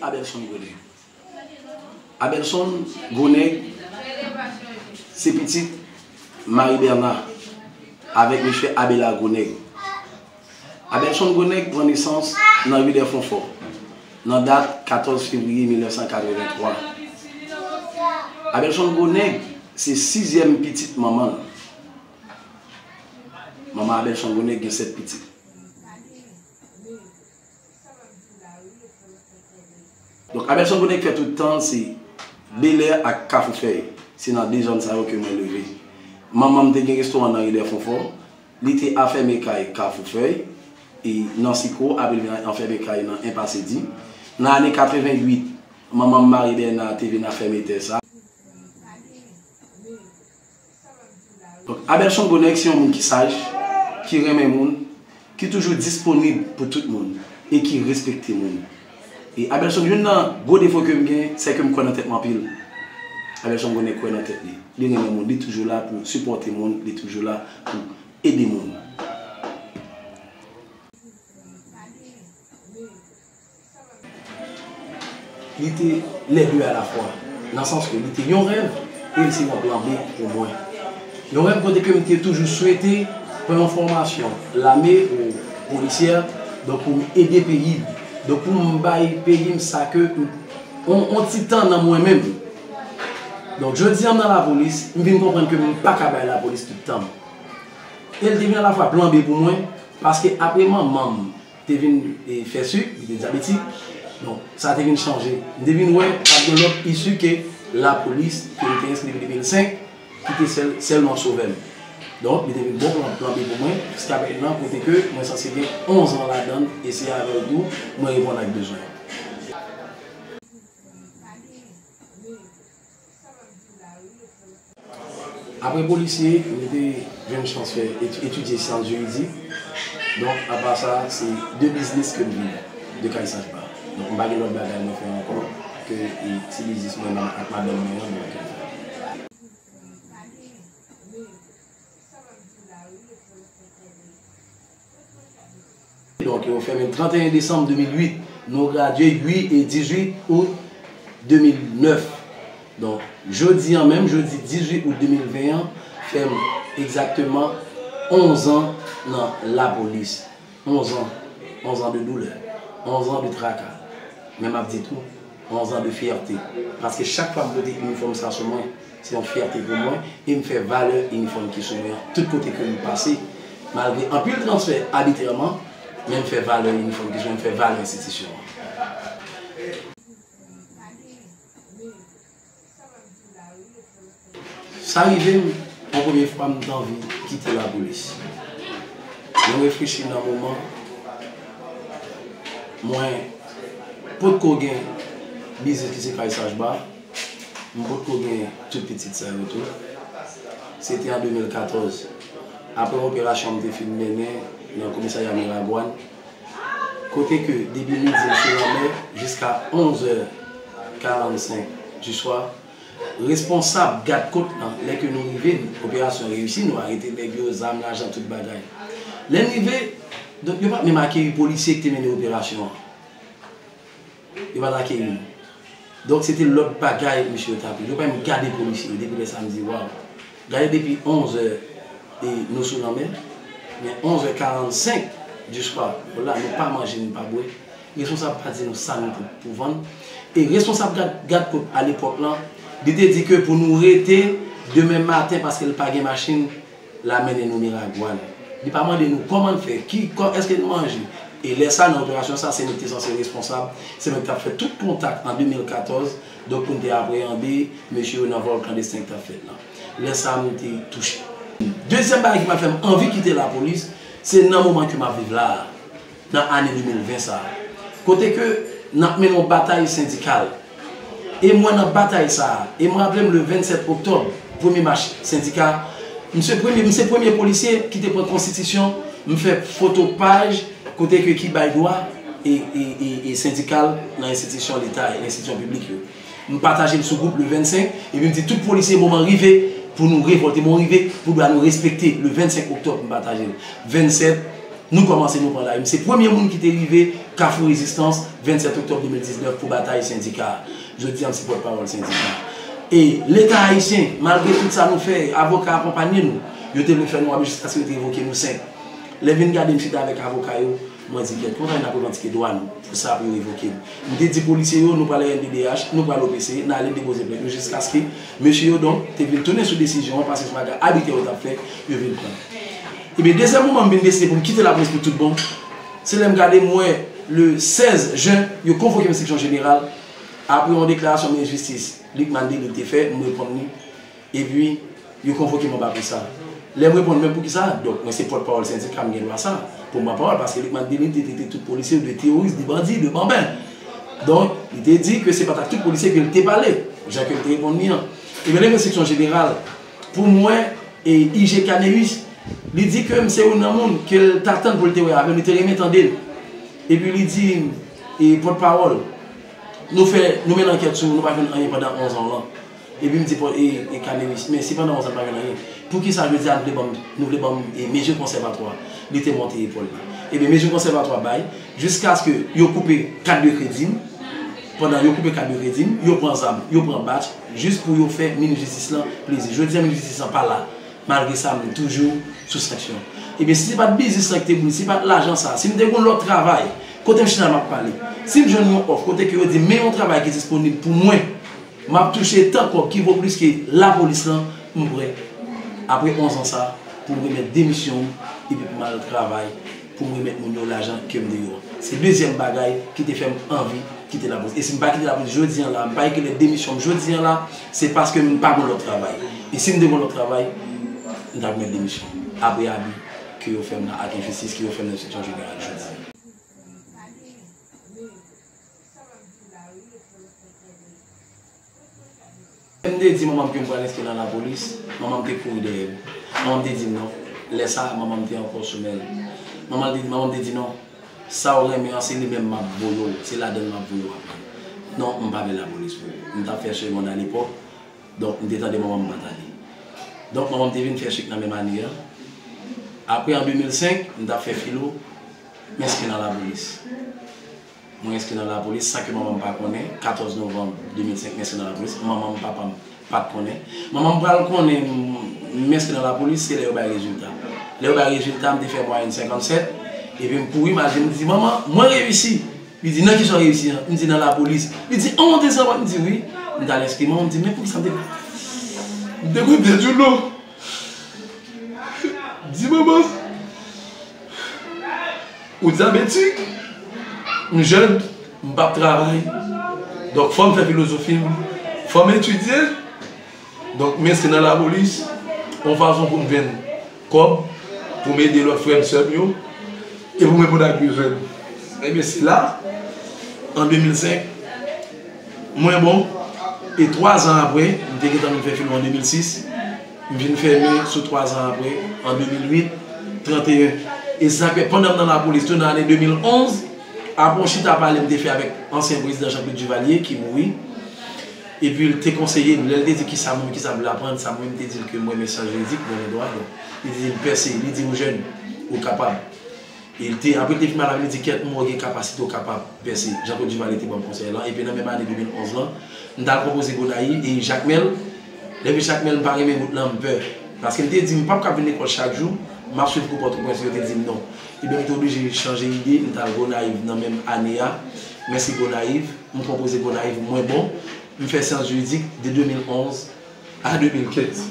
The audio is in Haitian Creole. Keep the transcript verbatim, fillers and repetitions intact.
Abelson Gwo Nèg. Abelson Gwo Nèg se pitit Marie Bernard avèk mesye Abela Gwo Nèg. Abelson Gwo Nèg pran nesans nan ri Dèfonfò nan dat katòz fevriye mil nèf san katrevenntwa. Abelson Gwo Nèg se sizyèm pitit manman l. Manman Abelson Gwo Nèg gen sèt pitit. Donk, Abelson Gwo Nèg fè tout tan l se Belè ak Kafou Fèy. Se nan de zòn sa yo ke mwen leve. Manman m te gen restoran nan ri Dèfonfò. Li te afèmen kay Kafou Fèy, e nan Sikwo, apre li vin afèmen kay nan Enpas Edi. Nan ane katreventuit, manman m, Marie Bernard, te vin afèmen tè sa. Donk, Abelson Gwo Nèg se yon moun ki saj, ki renmen moun, ki toujou disponib pou tout moun e ki respekte moun. E Abelson, youn nan gwo defo ke m gen, se ke m kwè nan tèt mwen anpil. Abelson Gwo Nèg kwè nan tèt li. Li renmen moun, li toujou la pou sipòte moun, li toujou la pou ede moun. Li te les deux à la fois, nan sans ke li te yon rèv e li se yon plan B pou mwen. Yon rèv kote ke m te toujou swete pran yon fòmasyon lame ou polisyè, donk pou m ede peyi m. Donk pou m bay peyi m sa ke m, on, on ti tan nan mwen menm. Donk jodi a m nan lapolis, m vin konprann ke m pa ka bay lapolis tout tan m. E l te vin alafwa plan B pou mwen, paske apre manman m te vin, e, fè sik, li te dyabetik. Donk, sa te vin chanje. M te vin wè, pa t gen lòt isi ke lapolis, ke m te enskri depi de mil senk, ki te sèl, sèlman sovè m. Donk, li te vin bon plan, plan B pou mwen, jiska prezan, kote ke mwen sanse gen onz an ladan l, e se avè l tou, mwen reponn ak bezwen. Apre polisye, mwen te jwenn chans fè eti-, etidye syans jiridik. Donk, apa sa, se de biznis ke m viv, de kay Sajba. Donk, m pa gen lòt bagay mwen fè ankò ke, e, ti biznis mwen ak madanm mwen an, mwen ke m fè. Donk, yo fèmen trannteyen desanm de mil uit. Nou gradye uit e dizuit out de mil nèf. Donk, jodi a menm, jodi dizuit out de mil ven an, fè m egzakteman onz an nan lapolis. Onz an. Onz an de doulè. Onz an de traka. Men m ap di tou, onz an de fyète. Paske chak fwa m pote inifòm sa sou mwen, se yon fyète pou mwen e m fè valè inifòm ki sou mwen an tout kote ke m pase. Malgre anpil transfè abitrèman, men m fè valè inifòm ki sou mwen, m fè valè enstitisyon an. Sa rive m, yon premye fwa m t anvi kite lapolis. Mwen reflechi nan moman, mwen potko gen biznis ki se kay Sajba, m potko gen tout pitit sa yo tou. Se te an de mil katòz. Apre yon operasyon m te fin mennen nan komisarya Miragwàn, kote ke depi midi m sou lanmè jiska onz è karannsenk di swa, responsab gad kot lan, lè ke nou rive, operasyon reyisi, nou arete nèg yo, zam, lajan, tout bagay. Lè n rive, donk, yo pa t menm akeyi polisye ki te mennen operasyon an. Yo pa t akeyi nou. Donk, se te lòt bagay misye yo t ap ye. Yo pa menm gade polisye yo. Depi lè sa, m di, waw. Gade depi onz è, e nou sou lanmè, men onz è karannsenk di swa, la, nou pa manje, nou pa bwè. Responsab pa di nou sa nou pou, pou vann. E responsab gad, gad kot alepòk lan, li te di ke pou nou rete demen maten paske l pa gen machin, l a mennen nou Miragwàn. Li pa mande nou kòman n fè, ki, kò, èske n manje. E lè sa, nan operasyon sa, se nou ki te sanse responsab, se nou ki t ap fè tout kontak an de mil katòz, donk pou n te apreyande mesye yo nan vòl klandesten ki t ap fèt lan. Lè sa a, m te touche. Dezyèm bagay ki pa fè m anvi kite lapolis, se nan moman ke m ap viv la a, nan ane de mil ven sa a. Kote ke n ap mennen yon batay sendikal. E mwen nan batay sa a. E m raple m le vennsèt oktòb, premye mach sendika, m se premye, m se premye polisye ki te pran konstitisyon, m fè foto paj kote ke ki bay dwa e, e, e, e sendikal nan enstitisyon leta, enstitisyon piblik yo. M pataje l sou gwoup le vennsenk, epi m di tout polisye moman rive pou nou revòlte, moman rive pou dwa nou respekte. Le vennsenk oktòb, m pataje l. Vennsèt, Nou kòmanse, nou pran lari. M se premye moun ki te rive Kafou Rezistans, vennsèt oktòb de mil diznèf, pou batay sendika a. Jodi a, m se pòtpawòl sendika a. E Leta ayisyen, malgre tout sa nou fè, avoka akonpanye nou. Yo te vle fè nou abe jiskaske yo te revoke nou senk. Lè vin gade m chita avèk avoka yo, mwen di, "Kèt, konsa n ap revandike dwa nou, pou sa pou yo revoke m." M te di polisye yo, "Nou pral R N D D H, nou pral O P C, n ale depoze plent nou jiskaske mesye yo donk te vin tounen sou desizyon an, paske se bagay abitrè yo t ap fè, yo vin pran." Ebyen, dezyèm moman m vin deside pou m kite lapolis pou tout bon, se lè m gade m wè le sèz jen, yo konvoke m seksyon jeneral, apre yon deklarasyon minis jistis, Lucmane Delille te fè, m reponn li, epi yo konvoke m anba pou sa. Lè m reponn, "Men poukisa?" Donk, mwen se pòtpawòl sendika, m gen dwa sa, pou m pran pawòl, paske Lucmane Delille te trete tout polisye de teworis, de bandi, de banben. Donk, li te di ke se pa t ak tout polisye ke l te pale, jan ke l te reponn li an. Ebyen, lè m vin seksyon jeneral, pou m wè, e, I G Caneus, li di ke m se youn nan moun ke l t atann pou l te wè avè m, li te renmen tande l. Epi li di, e, pòtpawòl, nou fè, nou mennen ankèt sou ou, nou pa jwenn anyen pandan onz an lan. Epi m di, pò-, e, e Caneus, "Men si pandan onz an n pa jwenn anyen, poukisa jodi a nou vle ban m, nou vle ban m, e, mezi konsèvatwa?" Li te monte epòl li. Ebyen, mezi konsèvatwa bay, jiskaske yo koupe kat de kredi m, pandan yo koupe kat de kredi m, yo pran zam, yo pran batch, jis pou yo fè minis jistis lan plezi. Jodi a, minis jistis lan pa la. Malgre sa, m toujou sou sanksyon. Ebyen, si se pa t biznis lan ki te boule, si se pa t lajan sa, si m te gen yon lòt travay, kote m chita m ap pale, si m jwenn yon òf kote ke yo di m, "Men yon travay ki disponib pou mwen, m ap touche tan kòb ki vo plis ke lapolis lan," m prè, apre onz an sa, pou m remèt demisyon m, epi pou m al travay, pou m remèt moun yo lajan ke m te yo an. Se dezyèm bagay ki te fè m anvi kite lapolis. E si m pa kite lapolis jodi an la, m pa ekri lèt demisyon m jodi an la, se paske m pa gen lòt travay. E si m te gen lòt travay, m t ap met demisyon m. Apre abi ke yo fè m nan, ak enjistis ke yo fè m nan enspeksyon jeneral jodi an. M te di manman m ke m pral enskri nan lapolis, manman m te kouri dèyè m. Manman m te di m non. Lè sa a, manman m te ankò sou men l. Manman l te, manman m te di non. Sa w renmen an, se li menm m ap voye w, se ladan l m ap voye w aprann. Non, m pa vle lapolis pou ou. M t ap fè segonn alepòk, donk m te tande manman m pa t ale. Donk manman m te vin fè chik nan menm ane an. Apre an de mil senk, m t ap fè filo, m enskri nan lapolis. Mwen enskri nan lapolis san ke manman m pa konnen. Katòz novanm de mil senk, m enskri nan lapolis. Manman m, papa m pa t konnen. Manman m pral konnen m, m enskri nan lapolis, se lè yo bay rezilta. Lè yo bay rezilta, m te fè mwayèn senkannsèt, epi m kouri, m al jwenn, m di, "Manman, mwen reyisi." Li di, "Nan kisa w reyisi an?" M di, "Nan lapolis." Li di, "An, w te sanwont?" M di, "Wi." M t al enskri, manman m di, "Men poukisa m te, m te kwè m pèdi w non." M di, "Manman, ou dyabetik, m jèn, m p ap travay. Donk, fò m fè filozofi m, fò m etidye." Donk, m enskri nan lapolis, yon fason pou m jwenn kòb, pou m ede lòt frè m, sè m yo, e pou m reponn ak bezwen m. Ebyen, se la, an de mil senk, mwen bon, e twa zan apre, m te gentan vin fè filo an de mil sis, m vin fèmen sou twa zan apre, an de mil uit, tranteyen. E sa fè, pandan m nan lapolis tou, nan ane de mil onz, apre yon chita pale m te fè avèk ansyen prezidan Jean-Claude Duvalier, ki mouri, epi l te konseye m, lè l te di, "Kisa moun, kisa m vle aprann?" Sa mwen, m te di l ke mwen renmen syans jiridik, mwen renmen dwa, donk, li te di m, "Pèse," li di, "Ou jèn, ou kapab." E l te, apre l te fin pale avè m, li di, "Kèt, m wè w gen kapasite, w kapab pèse." Jean-Claude Duvalier te ban m konsèy lan, epi nan menm ane de mil onz lan, m t al konpoze Gonayiv, e Jakmèl, lè m vin Jakmèl, m pa renmen wout lan, m pè. Paske m te di, "M p ap ka vin lekòl chak jou, m ap swiv kou Pòtoprens," yo te di m non. Ebyen, m te oblije chanje ide, m t al Gonayiv nan menm ane a, m enskri Gonayiv, m konpoze Gonayiv, mwen bon, m fè syans jiridik de de mil onz a de mil kenz.